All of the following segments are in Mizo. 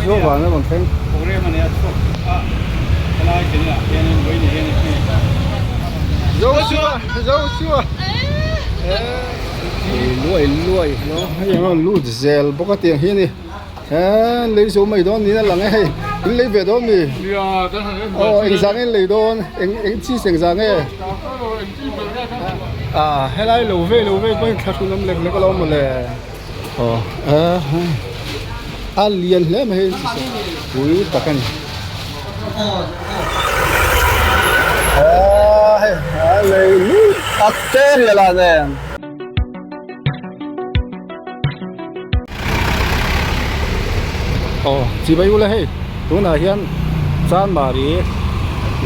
Joshua van a rawn thleng. Joshua Joshua Luai luai hei an rawn lut zel bawk a tiang hi a ni he lei zo mai dawn niin a lang e hei in lei ve dawn mi aw engzah nge in lei dawn eng eng cheese engzah nge ah helai lo vei lo vei pawhin thlahrun awm lek lek alawm mawle. Aw a lian hle mai hei pui tak a ni aaa hei a lei lui a te rial ah nen. Aw chibai ula hei tunah hian Chanmari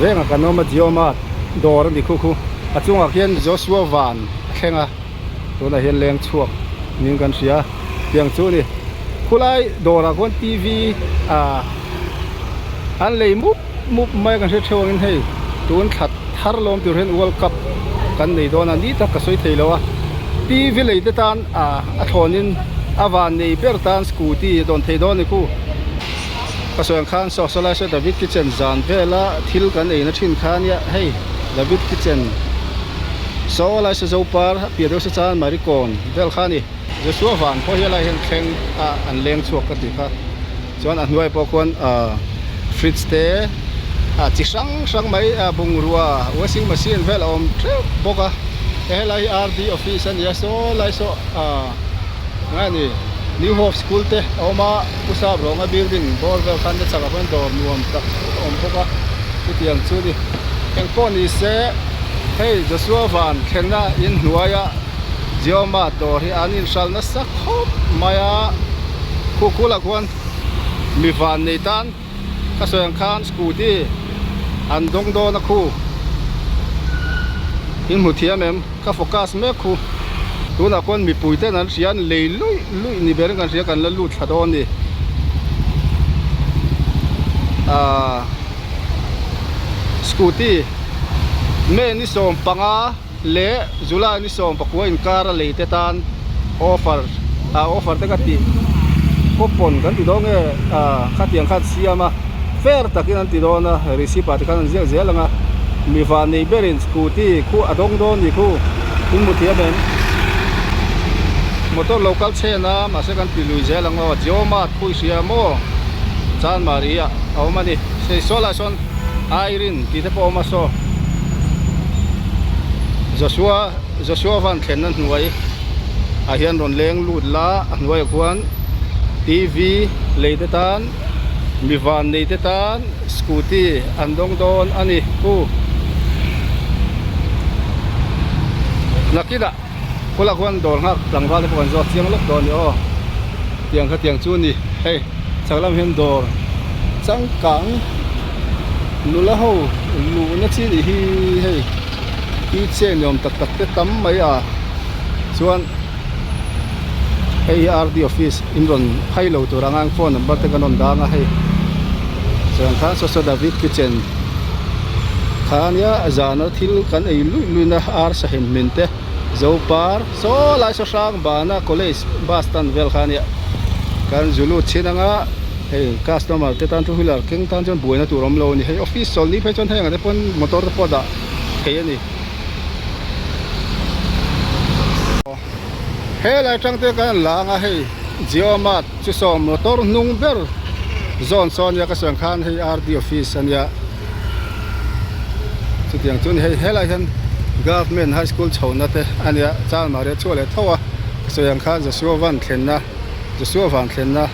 vengah kan awm a Jioma dawr a ni khu khu a chungah khian Joshua van a thleng a. Tunah hian leng chhuak niin kan hria tiang chu a ni khulai dawrah khuan t v ah an lei mup mup mai a kan hre theuh angin hei tun thla thar lawm tur hian world cup kan nei dawn a ni tak ka sawi thei lo a t v lei te tan ah a thlawnin a van nei ber tan scooty a dawn thei dawn a ni khu ka sawi ang khan saw saw lai saw David kitchen zan vela thil kan ei na thin kha ania hei David kitchen. Saw lai sa zo par a piah deuh sa chuan Marikawn vel kha a ni. Joshua van pawh hi helai hian thleng a an leng chhuak ka tih kha. Chuan a hnuai pawh khuan ahh fridge te ah chi hrang hrang mai ah bungrua washing machine vel a awm teuh bawk a. Helai hi RD office a ni a saw lai saw ahh enge a ni New Hope school te a awm a Pu Sap Rawnga building bawr vel khan te chakah khuan dawr nuam tak a awm bawk a chutiang chu ni engpawh ni se hei Joshua van thlenna inhnuaia Jioma dawr hi an inhral nasa khawp mai a khu khulah khuan mi van nei tan ka sawi ang khan scooty an dawng dawn a khu in hmu thiam em ka focus mek khu tunah khuan mipui ten an hria an lei luih luih ni berin kan hria kan la lut thla dawn a ni ahh scooty May ni 15 leh July ni 19 inkar a lei te tan offer ah offer te ka tih coupon kan ti dawn nge ah khatiang khan siam a fair takin an ti dawn a receipt ah te khan an ziak zel ang a mi van nei berin scooty khu a dawng dawn ni khu in hmu thiam em motor lo kal chhen a mahse kan ti lui zel ang aw Jio mart khu i hria maw Chanmari ah a awm a ni hei saw lai sawn Irene tih te pawh a awm a saw Joshua Joshua van thlenna hnuai ah hian rawn leng lut la a hnuaiah khuan T V lei te tan mi van nei te tan scooty an dawng dawn a ni pu nakinah kawlah khuan dawr nghak tlangval te pawh kan zawt chiang lawk dawn a ni aw tiang kha tiang chu a ni hei chhak lam hian dawr changkang nula ho luhna chi nih hi hei i cheng ni awm tak tak te tam mai a chuan hei hi R D office in rawn phai lo tur anga phone number te kan rawn dang a hei chuan khan saw saw David kitchen kha ania zana thil kan ei luih luih na ar sahem hmin te zopar saw lai saw hrang bana college bus stand vel kha ania kan zu lut chin anga hei customer te tan two wheeler keng tan chuan buaina tur awm lo a ni hei office chawlh ni phei chuan heng ah te pawn motor te pawh dah thei a ni. Helai atang te kan lang a hei Jio Mart chu sawm motor hnung ber zawn sawn nia ka sawi ang khan hei R D office a nia chutiang chu a ni hei helai hian government high school chhohna te a nia Chanmari a chhuah leh tho a ka sawi ang khan Joshua van thlenna Joshua van thlenna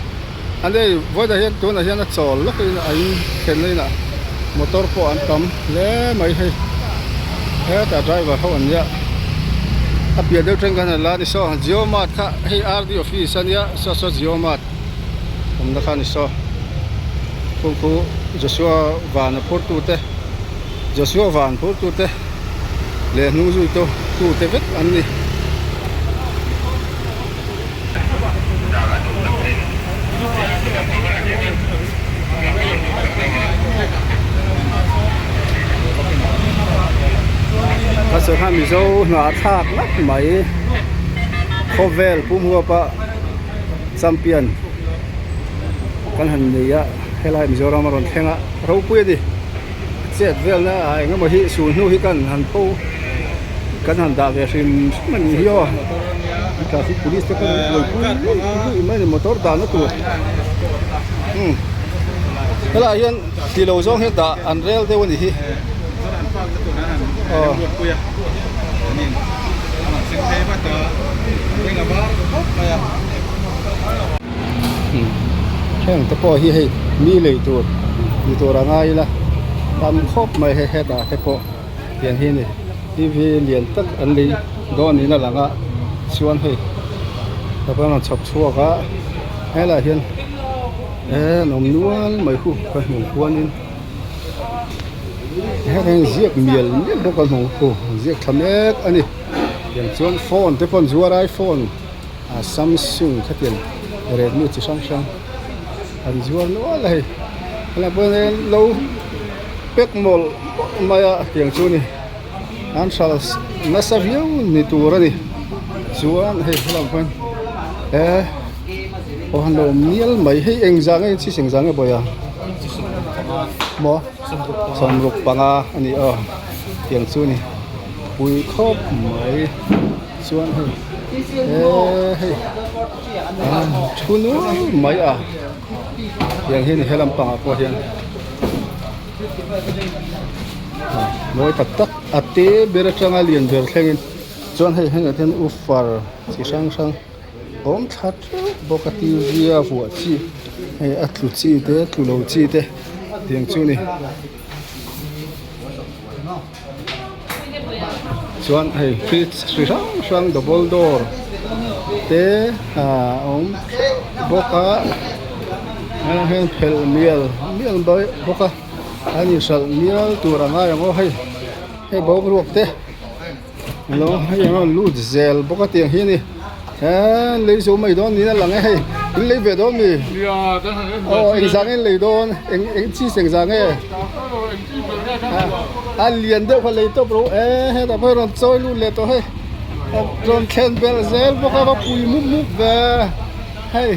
a nei vawiinah hian tunah hian a chawl lawk in a in thlenna inah motor pawh an tam hle mai hei hetah driver ho an nia a piah deuh thleng khan a la ni saw Jio mart kha hei R D office a nia saw saw Jio mart awmna kha a ni saw khu khu Joshua van a phur tu te Joshua van phur tu te leh hnung zui tu tu te vek an ni. A sangha mizo hnah thlak ngap mai khawvel pum huapa champion. kan han nei a helai Mizoram a rawn thleng a ropui a ni chet velna ah eng emaw hi sul hnu hi kan han pho kan han dah ve hrim hrim a nih hi aw traffic police te pawh an buaipui luih luih mai a ni motor dahna tur umm helaiah hian ti lo zawng hian dah an rel deuh a nih hi aw. Heng te pawh hi hei mi lei tur ni tur a ngai ila tam khawp mai hei hetah te pawh tiang hi a ni t v lian tak an lei dawn niin a lang a chuan hei ka va rawn chhawp chhuak a helaiah hian eh an awm nual mai hu ka hmuh khuanin hetah hian ziak mial mial bawk a hmuh khu ziak tha mek a ni tiang chuan phone te pawh an zuar a iphone. a samsung khatiang redmi chi hrang hrang an zuar nual a hei helai pawh hian lo pack mawlh mawlh mai a tiang chu ni an hralh nasa viau ni tur a ni chuan hei helam pawh hian he aw han lo awm mial mai hei engzah nge chi engzah nge bawiha maw sawmruk panga a ni aw tiang chu ni pui khawp mai. Chuan hei he hei thu nual mai a tiang hian he lampangah pawh hian mawi tak tak a te ber atanga lian ber thlengin chuan hei hengah hian ufar chi hrang hrang awm thla teuh bawk a t v a vuah chi hei a tlu chi te tlu lo chi te tiang chu a ni. Chuan hei fridge chi hrang hrang double door te ah a awm bawk a helaiah hian phelh mial mial bawk a an inhralh mial tur a ngai ang aw hei hei boruak te alo hei an rawn lut zel bawk a tiang hi a ni he lei zo mai dawn niin a lang e hei in lei ve dawn mi aw engzah nge in lei dawn eng eng cheese engzah nge a lian deuh kha lei tawp ro e hetah pawh hi rawn chawi lut leh tawh hei rawn thlen belh zel bawk a va pui mup mup ve hei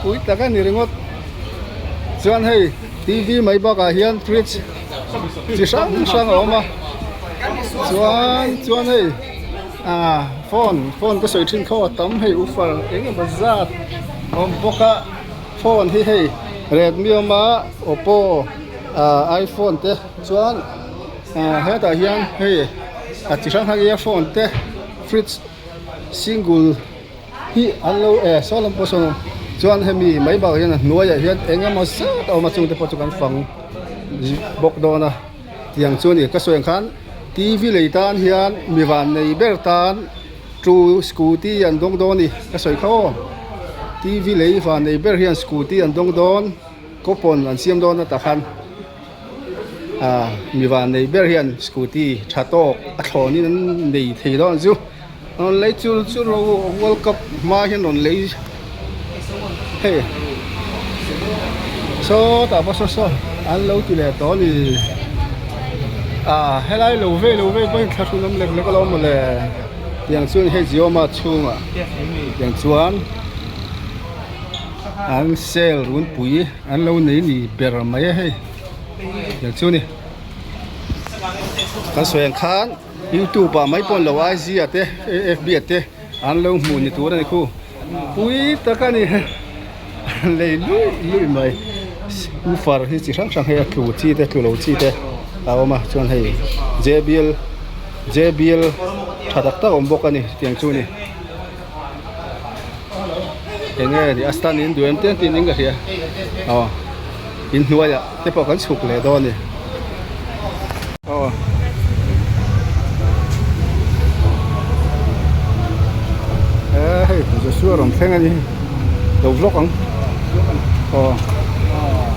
pui tak a ni ringawt chuan hei t v mai bakah hian fridge chi hrang hrang a awm a chuan chuan hei. Ah phone phone ka sawi thin kho a tam hei ufar eng emaw zat a awm bawk a phone hi hei redmi a awm a oppo ah iphone te chuan ah hetah hian hei a chi hrang hrang earphone te fridge single hi an lo eh saw lam pawh sawn chuan hemi mai bakah hian a hnuaiah hian eng emaw zat a awm a chungte pawh chu kan fang bawk dawn a. Tiang chu a ni, ka sawi ang khan TV lei tan hian mi van nei ber tan two scooty an dawng dawn a ni, ka sawi kha aw. TV lei van nei ber hian scooty an dawng dawn, coupon an siam dawn a takhan ah mi van nei ber hian scooty tha tawk a thlawnin an nei thei dawn chu. Rawn lei chul chul ro world cup hma hian rawn lei hei sawtah pawh saw saw an lo ti leh tawh a ni ah helai lo vei lo vei pawhin thlahrun awm lek lek alawm mawle tiang chuan hei Zioma chhungah tiang chuan an sale runpui an lo nei ni ber mai a hei tiang chu a ni kan sawi ang khan. Youtube ah mai pawh an lo IG ah te FB ah te an lo hmuh ni tur a ni khu pui tak a ni lei luih luih mai ufar hi chi hrang hrang hei a tlu chi te tlu lo chi te a awm a chuan hei J B L J B L tha tak tak a awm bawk a ni tiang chu a ni eng nge ni a stand in duh em te tiin in ka hria aw inhnuaiah te pawh kan chhuk leh dawn a ni. Aw. Eh hei Joshua rawn thleng a ni lo vlog ang aw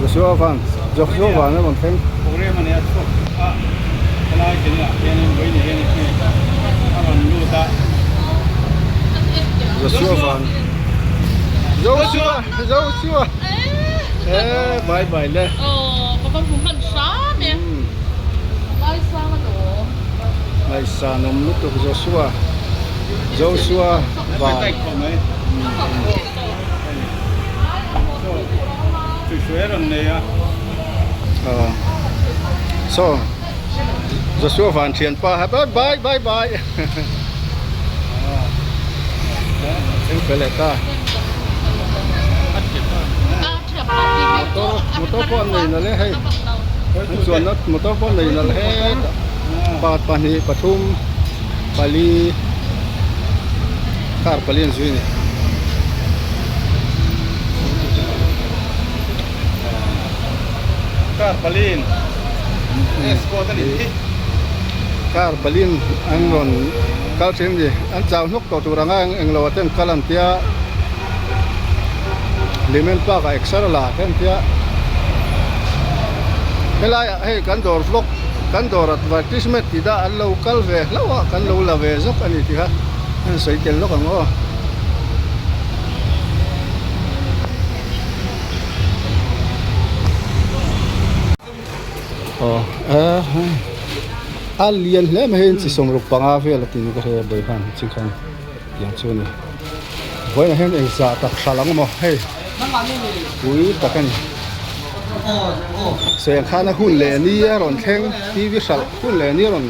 Joshua van Joshua van a rawn thleng Program a nia chhuak a helai ke ni ah hianin vawiin hian a rawn lut a Joshua van Joshua Joshua eh bye bye le Aw ka va hmu hman hram e. Ngaisang a lawm. Ngaihsan awm lutuk Joshua Joshua van. Ṭhuihhruai a rawn nei a. Aw saw Joshua van thianpa bye bye bye bye thleng fel leh ta motor motor pawh an nei nalh e hei an chuanna motor pawh an nei nalh hetah pakhat pahnih pathum pali car pali an zui a ni. Car paliin escort a nih hi. Car paliin an rawn kal thin a ni. An chau hnuk tawh tur anga englo ah te an kal an tia Hlimen Park ah exer la te an tia helai ah hei kan dawr vlog kan dawr advertisement tih dah an lo kal ve hlauh a kan lo la ve zawk a ni tih kha an sawi tel lawk ang aw. Aw a lian hle mai hei chi 65 vel a tih ka hria a khan chi khan tiang chu a ni vawiinah hian engzah tak hral ang maw hei pui tak a ni sawiang khana hun leh ni a rawn thleng t v hralh hun leh ni a rawn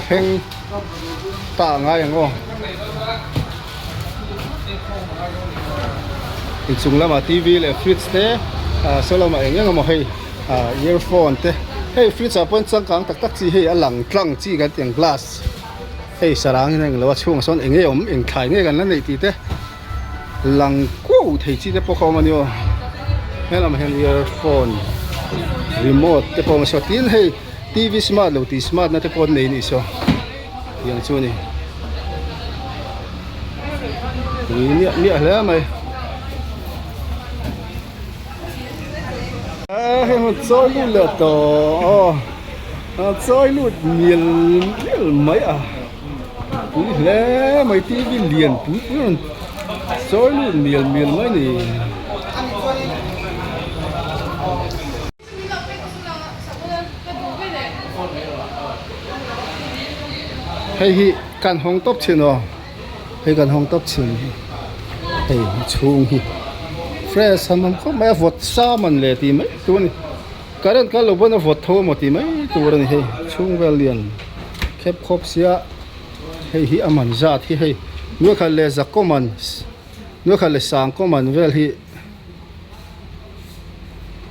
thleng ta a ngai ang aw. Inchung lamah tv leh fridge te ah saw lamah eng eng emaw hei ah earphone te hei fridge ah pawhin changkang tak tak chi hei a lang tlang chi kan tih ang glass hei sarang in a englo a chhungah sawn eng nge awm eng thlai nge kan la neih tih te lang kuau thei chi te pawh kha a awm a ni aw helamah hian earphone remote te pawh a awm a saw tin hei tv smart lo tih smart na te pawh an nei a nih saw. Tiang chu a ni. Tui miah miah hle mai. A hei hmun chawi lut leh tawh aw a chawi lut mial mial mai a tui hle mai tv lian pui pui a rawn chawi lut mial mial mai a ni. Hei hi kan hawng tawp thin aw hei kan hawng tawp thin hei chhung hi fresh han awm khawp mai a vawt sa man le tih mai tur a ni current kal lo pawn a vawt tho emaw tih mai tur a ni hei chhung vel lian khep khawp sia hei hi a man zat hi hei nuaikhat leh zakkaw man nuaikhat leh sangkaw man vel hi.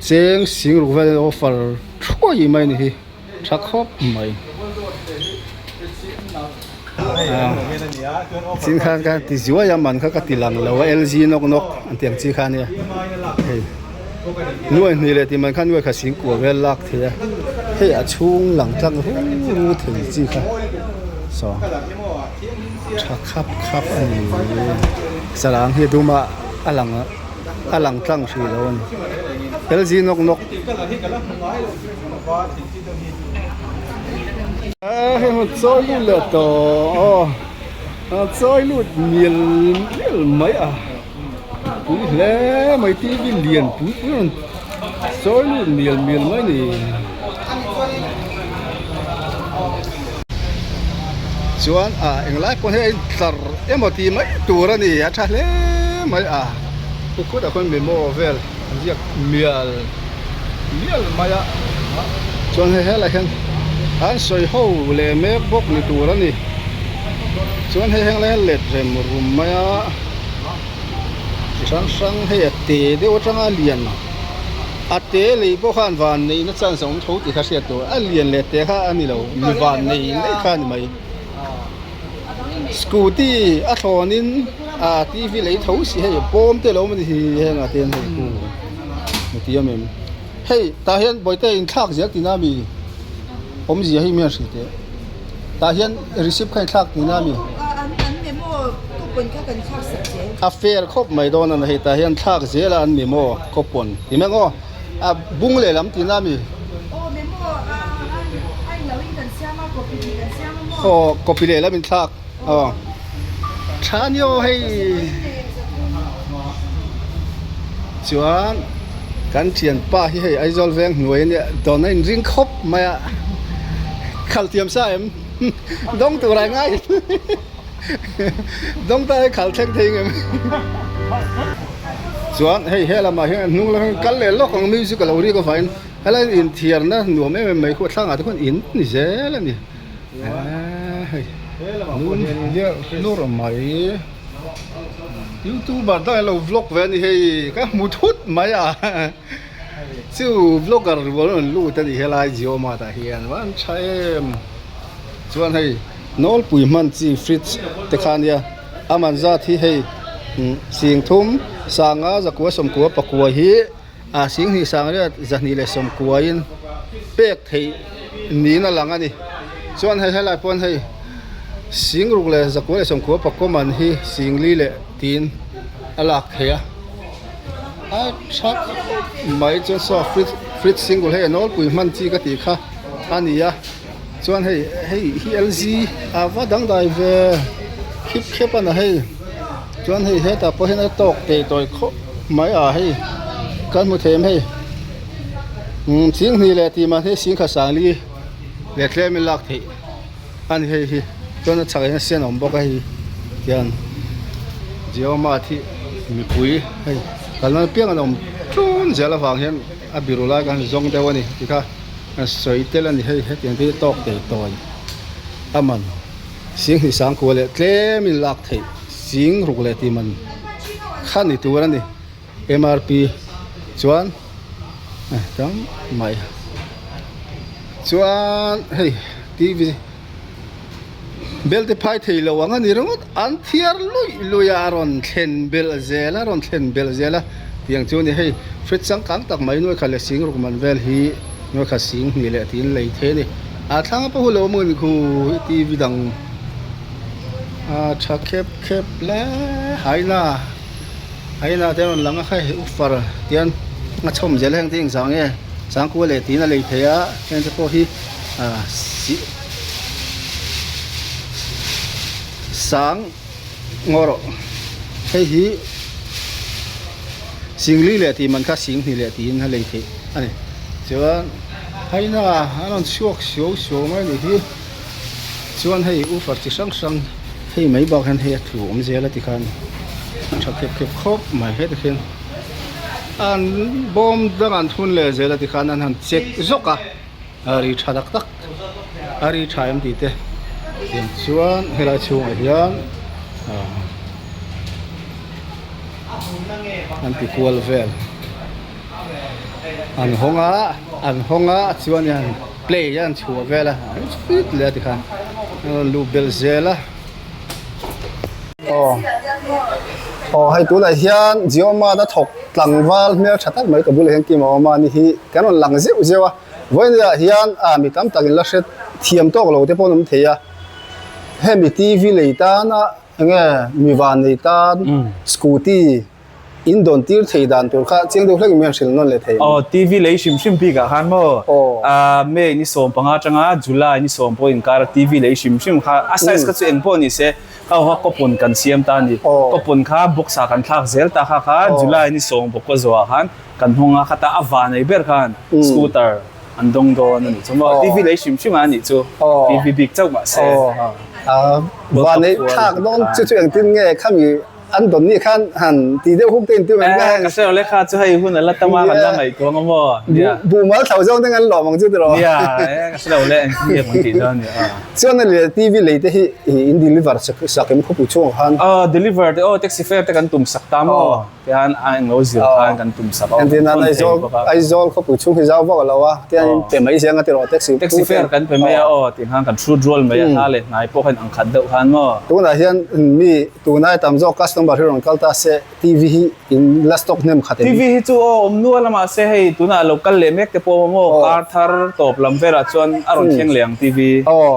Cheng sing ruk vel offer thuai mai a ni hi tha khawp mai chin khan ka ti zuai a man kha ka ti lang lo a lg nawk nawk an tih ang chi kha ania hei nuai hnih leh tih man khan nuai kha sing kua vel lak thei a hei a chhung lang tlang ru ru thei chi kha saw tha khap khap a ni sarang hi a dum a a lang a. a lang tlang hrih lo a ni LG nawk nawk a hei hmun chawi lut leh tawh aw a chawi lut mial mial mai a pui hle mai tv lian pui pui a rawn chawi lut mial mial mai a ni. Chuan ah englai pawh hi a intlar emaw tih mai tur a ni a tha hle mai a khu khutah khuan memo vel an ziak mial mial mai a chuan hei helaiah hian an sawi ho leh mek bawk ni tur a ni chuan hei heng lai hian let rem rum mai a chi hrang hrang hei a te deuh atanga lian. A te lei pawh khan van neihna chance a awm tho tih kha hriat tur a lian leh te kha a ni lo mi van nei mai kha a ni mai scooty a thlawn in a tv lei tho si hei bawm te lo awm a ni hi heng ah te hian hei hu ti awm em hei tah hian bawihte in thlak zel tihna ami awmzia hi mi han hrilh teh. Tah hian receipt kha inthlak tihna a mi? A fair khawp mai dawn a ni hei tah hian thlak zel a an mi maw coupon ti mai ang aw a bung leh lam tihna a mi? Aw copy leh lam inthlak aw tha a ni aw hei chuan kan thianpa hi hei Aizawl veng hnuai a nia dawn a inring khawp mai a. Khal thiam sa em? Dawng tur ai ngai Dawng ta hi khal thleng thei ngem? Chuan hei he lamah hian hnung lam hian kal leh lawk ang music a lo rik avangin helai inthiarna nuam em em mai khu a thlangah te khuan in ni zel a ni eee hei lung hlur mai youtuber dang an lo vlog ve a ni hei ka hmu thut mai a chu vlogger rual an rawn lut a ni helai Jio mart ah hian va an tha em chuan hei nawlpui hman chi fridge te kha ania. A man zat hi hei sing thum sanga zakua sawmkua pakua hi ah sing hnih sang riat zahnih leh sawmkuain pek theih niin a lang a ni chuan hei helai pawn hei sing ruk leh zakua leh sawmkua pakua man hi sing li leh tiin a lak theih a a tha khawp mai chuan saw fridge fridge single hei a nawlpui hman chi ka tih kha a ni a. Chuan hei hei hi LG a va dangdai ve khip khep a na hei chuan hei hetah pawh hian a tawk teh tawi khawp mai a hei kan hmu thei em hei umm ching hnih leh tih mahni singkhat sangli leh tlem in lak theih a ni hei hi chuan a chhak ah hian sen a awm bawk a hei hian Jio mart hi mipui hei kalna apiang an awm tlun zel avang hian a biru lai khan zawng deuh a ni tikha. A sawi tel a ni hei hetiang te hi tawk thei tawi a man sing hnih sang kua leh tlem in lak theih sing ruk leh tih man kha ni tur a ni M R P chuan tam mai chuan hei T V bel te phai thei lo ang a ni ringawt an thiar luih luih a a rawn thlen belh zel a rawn thlen belh zel a tiang chu a ni hei fridge changkang tak mai nuai khat leh sing ruk man vel hi nuai khat sing hnih leh tiin lei thei a ni a thlang pawh hu lo awm ang khu T V dang a tha khep khep hle haina haina te a rawn lang a hei ufar tian a chhawm zel heng te engzah nge changkua leh tiin a lei thei a heng te pawh hi. Sang ngaw rawh hei hi singli leh tih man kha singhnih leh tiin a lei theih a ni chuan haina an rawn chhuak suau suau mai a nih hi chuan hei ufar chi hrang hrang hei mai bak hian hei a thu awm zel a tikhan a tha khep khep khawp mai heti khian an bawm dang an thun leh zel a tikhan an han check zawk a. A ri tha tak tak a ri tha em tih te tiang chuan helai chhungah hian an ti kual vel an hawng a an hawng a chuan in play a an chhuah vel a fit leh a tikhan a rawn luh belh zel a. Aw aw hei tunah hian Jio Mart a thawk tlangval hmel tha tak mai ka bulah hian Kim a awm a ni hi kan rawn lang zeuh zeuh a vawiin ah hian ah mi tam tak in la hre thiam tawk lo te pawh an awm thei a hemi T V lei tana enge mi van nei tan scooty in dawn tir thei dan tur kha chiang deuh hlek in hian hrilh nawn leh thei ang. Aw T V lei hrim hrim bik ah khan maw ah May ni 15 atanga July ni 10 pawh inkar a T V lei hrim hrim kha a size kha chu eng pawh ni se kha ho kha coupon kan siam ta a ni. Coupon kha box ah kan thlak zel ta kha kha July ni 10 bawk a zawh ah khan kan hawng a khata a van ei ber khan scooter an dawng dawn a nih chu maw T V lei hrim hrim a nih chu T V bik chauh mahse van ei thlak dawn chu chu engtin nge khami An dawn nih khan han ti deuh huk te in tiu em nga. Ka hre lo le kha chu hei hun a la tam a kan la ngaihtuah ang maw. Nia. Buh mal thlo zawng te an lawm ang chu tiraw. Nia e ka hre lo le engtin nge kan tih dawn nia. Chuan a leh TV lei te hi in deliver sak em khawpui chhungah khan. Aw deliver te aw taxi fare te kan tum sak ta maw. Tihian a englo zir khan kan tum sak a. Engtin nan Aizawl Aizawl khawpui chhung hi zau vak a lo a tihian in pe mai zel ang a tiraw taxi Taxi fare kan pe mai a aw tih khan kan hrut rual mai a hla leh hnai pawh khan ang khat deuh khan maw. Tunah hian mi Tunai tam zawk customer hi rawn kal ta se TV hi in la stock hnem khat em? TV hi chu aw awm nual a mahse hei tunah lo kal leh mek te pawh awm aw kar thar tawp lam velah chuan a rawn thleng leh ang TV. Aw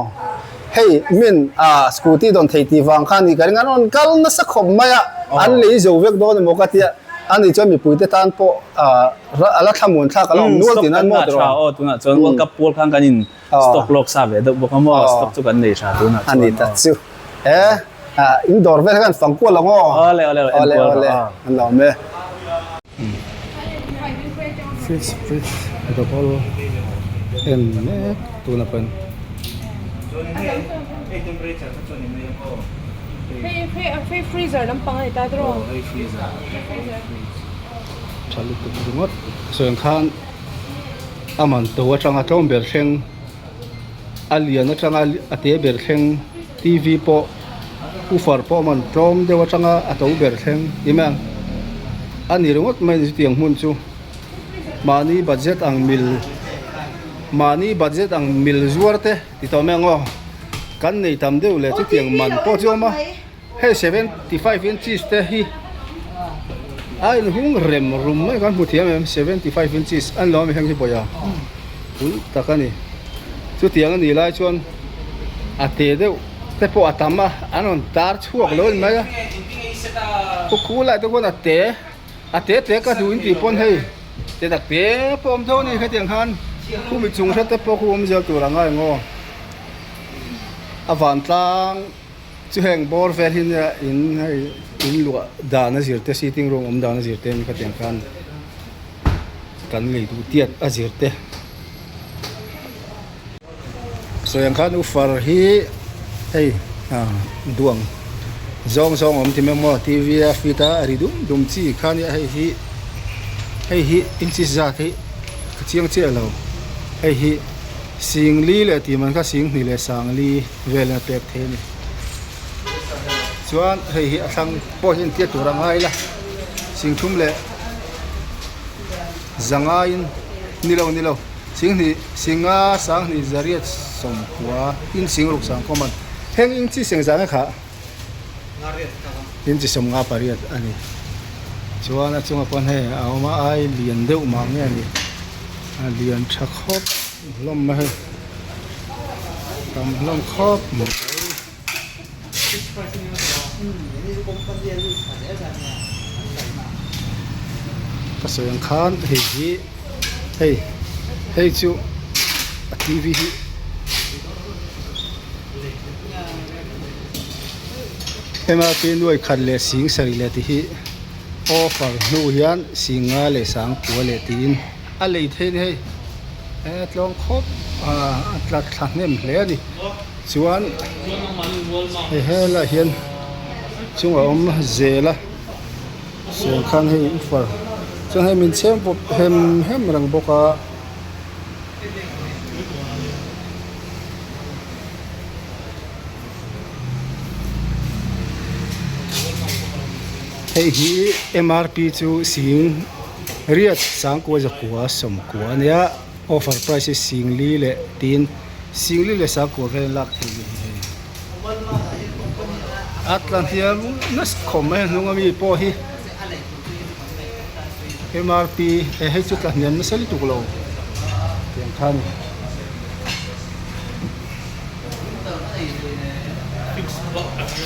hei min a scooty dawn thei tih vang khan i ka ring an rawn kal nasa khawp mai a an lei zo vek dawn emaw ka tia ani chuan mipui te tan pawh a la thlamuan thlak a la awm nual tih nan maw tiraw? Stock kan ngah tha aw tunah chuan World Cup pual khan kan in stock lawk sa ve deuh bawk a maw stock chu kan nei tha tunah chuan. A ni ta chu e. In dawr vel khan fang kual ang aw. Awle awle awle awle awle an lo awm e. Fridge fridge double en mek tuna pawn. Hei hei freezer lampang a ni ta tiraw. Hei freezer. tha lutuk ringawt sawi ang khan a man to atanga tlawm ber thleng a lian atanga a te ber thleng t v pawh woofer pawh a man tlawm deuh atanga a to ber thleng ti mai ang a ni ringawt mai a ni chutiang hmun chu mahni budget ang mil mahni budget ang mil zuar te ti tawh mai ang aw kan nei tam deuh leh chutiang man pawh chu a awm a. Hei 75 inches te hi a inhung rem rum mai kan hmu thiam em 75 inches an lo a mi heng hi pawih a pui tak a ni chutiang a nih lai chuan a te deuh te pawh a tam a an rawn tar chhuak lo a ni mai a khaw khu lai te khuan a te a te te ka duh in tih pawn hei te tak te pawh a awm tho a ni hetiang khan khumi chung hret te pawh khu awm zel tur a ngai ang aw a vantlang. Chu heng bawr vel hi nia in hei in luah dan a zir te sitting room awm dan a zir te an khatiang khan kan lei duh tiat a zir te sawi ang khan ufar hi hei ah duang zawng zawng awm ti mai maw t v a fit a ri dum dum chi kha nia hei hi hei hi inches zat hi ka chiang chiah lo hei hi singli leh tih man kha singhnih leh sangli. Vel a pek thei a ni. Chuan hei hi a thlang pawh hi entir tur a ngai la singthum leh zangaiin ni lo ni lo singhnih singa sanghnih zariat sawmkua in singruk sangkawm a heng in chi seng zang e kha in chi sawmnga pariat a ni. Chuan a chungah pawn hei a awm a ai lian deuh mah nge a ni a lian tha khawp hlawm mai hei. Tam hlawm khawp mai. Ka sawi ang khan hei hi hei hei chu a t v hi mrp nuai khat leh sing sarih leh tih hi offer hnu hian sing nga leh sang kua leh tiin a lei thei a ni hei. He tlawng khawp a tla thla hnem hle a ni chuan hei helaiah hian chungah a awm zel a chuan khan hei ufar chuan hei min chhem pawp hem hem reng bawk a. Hei hi mrp chu sing riat sangkua zakua sawmkua a nia offer price hi singli leh tin singli leh sangkua vel lak theih a ni hei a tla hniam nasa khawp mai a hnung ami pawh hi mrp eh hei chu tla hniam nasa lutuk lo tiang kha a ni.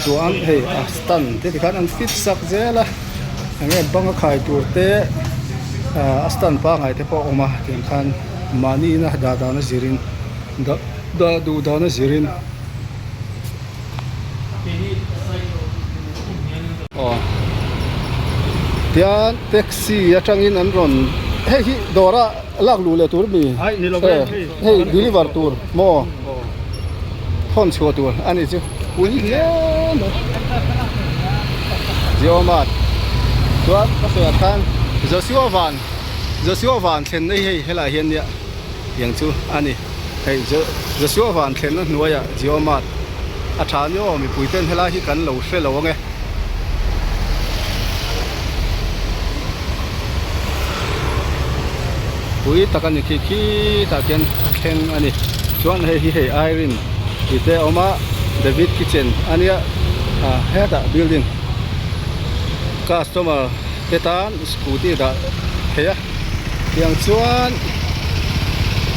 Chuan hei a stand te tikhan an fit sak zel a enge banga khai tur te ah a stand pangai te pawh a awm a tiang khan mahni ina dah dan a zirin dah dah duh dan a zirin aw tian taxi atangin an rawn hei hi dawr a. Lak luh leh tur mi hei deliver tur maw thawn chhuah tur a nih chu pui hle mai Jio-mart chuan ka sawi ah khan Joshua van Joshua van thlenna hi hei helaiah hian nia tiang chu a ni hei Joshua van thlenna hnuaiah Jio-mart a tha ni aw mipui ten helai hi kan lo hre lo ang e. Pui tak a ni khi khitah khian a thleng a ni chuan hei hi hei Irene tih te a awm a David kitchen a nia ah hetah building customer te tan scooty dah thei a tiang chuan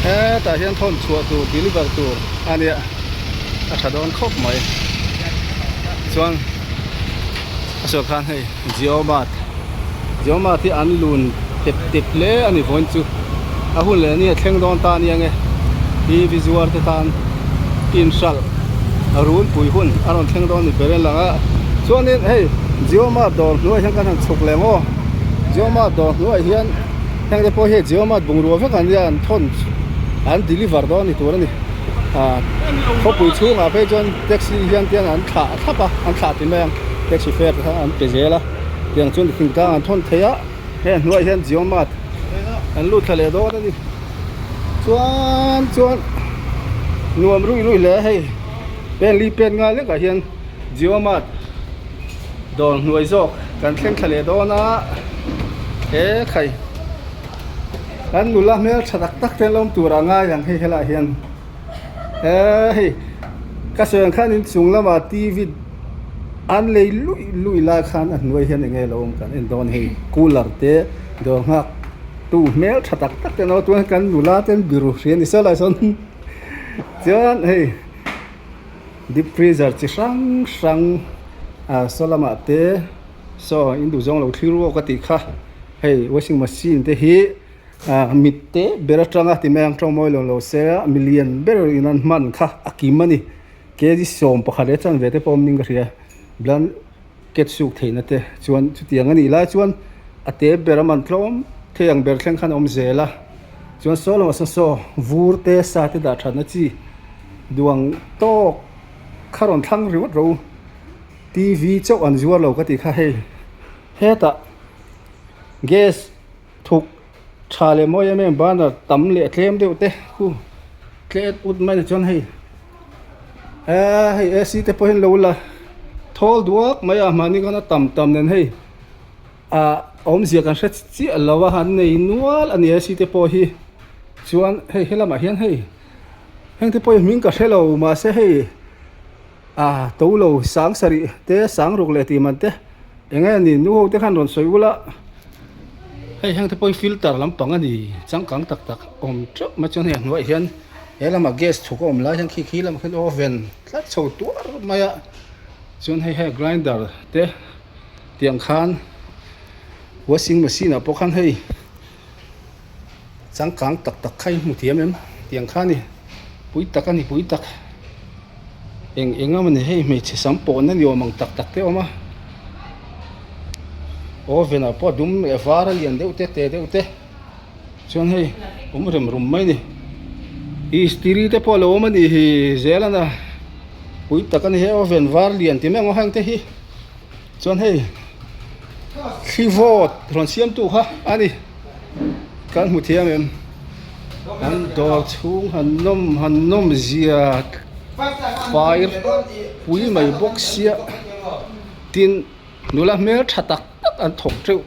hetah hian thawn chhuah tur deliver tur a nia a tha dawn khawp mai chuan a sawi khan hei Jio-mart Jio-mart hi an lun tep tep hle a ni vawiin chu a hun leh ni a thleng dawn ta ania nge tv zuar te tan inhralh a runpui hun a rawn thleng dawn ni ber a lang a chuanin hei Jio-mart dawr hnuaiah hian kan han chhuk leh maw Jio-mart dawr hnuaiah hian heng te pawh hi Jio-mart bungrua vek an nia an thawn an deliver dawn ni tur a ni. Ah khawpui chhungah phei chuan taxi hian tiang an thlah thlap a an thlah ti mai ang taxi fare te kha an pe zel a tiang chuan thingtlang an thawn thei a. Heng hnuaiah hian Jio Mart an lut thla leh dawn a ni. Chuan chuan nuam ruih ruih hle a hei pen li pen ngai lekah hian Jio Mart dawr hnuai zawk kan thleng thla leh dawn a he khai kan nula hmel tha tak tak te an lo awm tur ah ngai ang hei helaiah hian he hei ka sawi ang khan inchung lamah T V an lei luih luih lai khan a hnuai hian eng nge lo awm kan en dawn hei cooler te dawr nghak tu hmel tha tak tak te an awm a chuan kan nula te an biru hria ni saw lai sawn chuan hei. Deep freezer chi hrang hrang ah saw lamah te saw in duh zawng lo thlir awk a tih kha hei washing machine te hi ah mit te ber atanga ti mai ang tawng mawi lo lo se a milian ber in an hman kha a kim a ni kg 11 leh chanve te pawh awm ning ka hria blanket suk theihna te chuan chutiang a nih lai chuan a te ber a man tlawm thei ang ber thleng khan a awm zel a chuan saw lamah sawn saw vur te sa te dah thatna chi. Duang tawk kha rawn thlang ringawt ro TV chauh an zuar lo ka tih kha hei hetah gas thuk tha leh mawi em em banner tam leh tlem deuh te khu tlet ut mai ni chuan hei eee hei AC te pawh hi an lo la thawl duak mai a mahni khan a tam tam nen hei ah awmzia kan hre chiah lo a an nei nual a ni AC te pawh hi chuan hei helamah hian hei. Heng te pawh hi hming ka hre lo mahse hei ah to lo sang sarih te sang ruk leh tih man te eng nge ni nu ho te khan rawn sawi ula hei heng te pawh hi filter lampang a ni changkang tak tak awm teuh mai chuan hei a hnuaiah hian he lamah gas chhuk a awm lai hian khi khi lamah khian oven tlat chho tuar mai a chuan hei hei grinder te tiang khan washing machine ah pawh khan hei. Changkang tak tak kha i hmu thiam em tiang kha a ni pui tak a ni pui tak eng eng a mawni hei hmeichhe sam pawhna ni awm ang tak tak te a awm a oven ah pawh a dum leh var a lian deuh te te deuh te chuan hei awm rem rum mai a ni istiri te pawh a lo awm a nih hi zel a na pui tak a ni hei oven var lian ti mai ang aw heng te hi. Chuan hei thli vawt rawn siamtu kha a ni kan hmu thiam em an dawr chhung han nawm han nawm zia fai pui mai bawk sia tin nula hmel tha tak tak an thawk teuh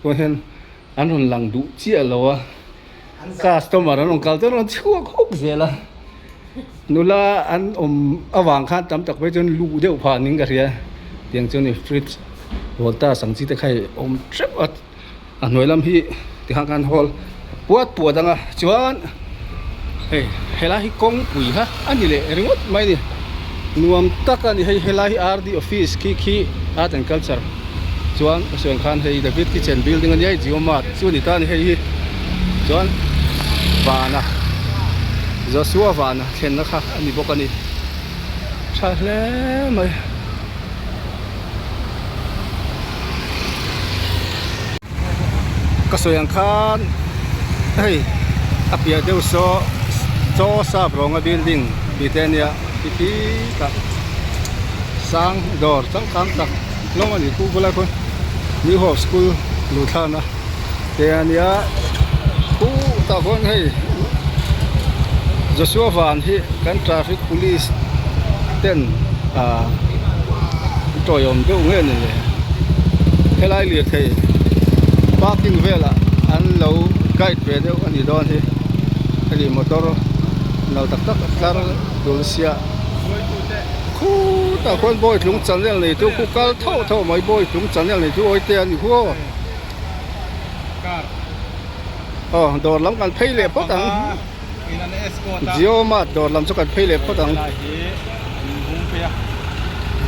chuan hian an rawn lang duh chiah lo a customer an rawn kal te rawn chhuak hawk zel a nula an awm avang khan tam tak phei chuan luh deuh phah niin ka hria tiang chu ni fridge voltage ang chi te kha hei awm teuh a a hnuai lam hi tikhan khan hall puat puat ang a chuan hei helai hi kawngpui kha a ni leh ringawt mai a ni nuam tak a ni hei helai hi R D office khi khi art and culture. Chuan ka sawi ang khan hei David kitchen building a nia hei Jio Mart chu a ni ta a ni hei hi chuan vana Joshua vana thlenna kha a ni bawk a ni tha hle mai. Ka sawi ang khan hei a piah deuh saw chaw sap rawnga building tih te a nia khi tah sang dawr changkang tak hlawm a ni khu bulai khawn new hope school luh thlakna te a nia khutah khawn hei Joshua van hi kan traffic police ten ah tawiawm deuh nge ni le helai lirthei parking velah an lo guide ve deuh a nih dawn hi hemi motor nal tak tak a tlar dul sia khutah khuan bawitlung channel nei chu khu kal thauh thauh mai bawitlung channel nei chu awite a ni khu aw aw dawr lam kan phei leh phawt ang Jio mart dawr lam chu kan phei leh phawt ang.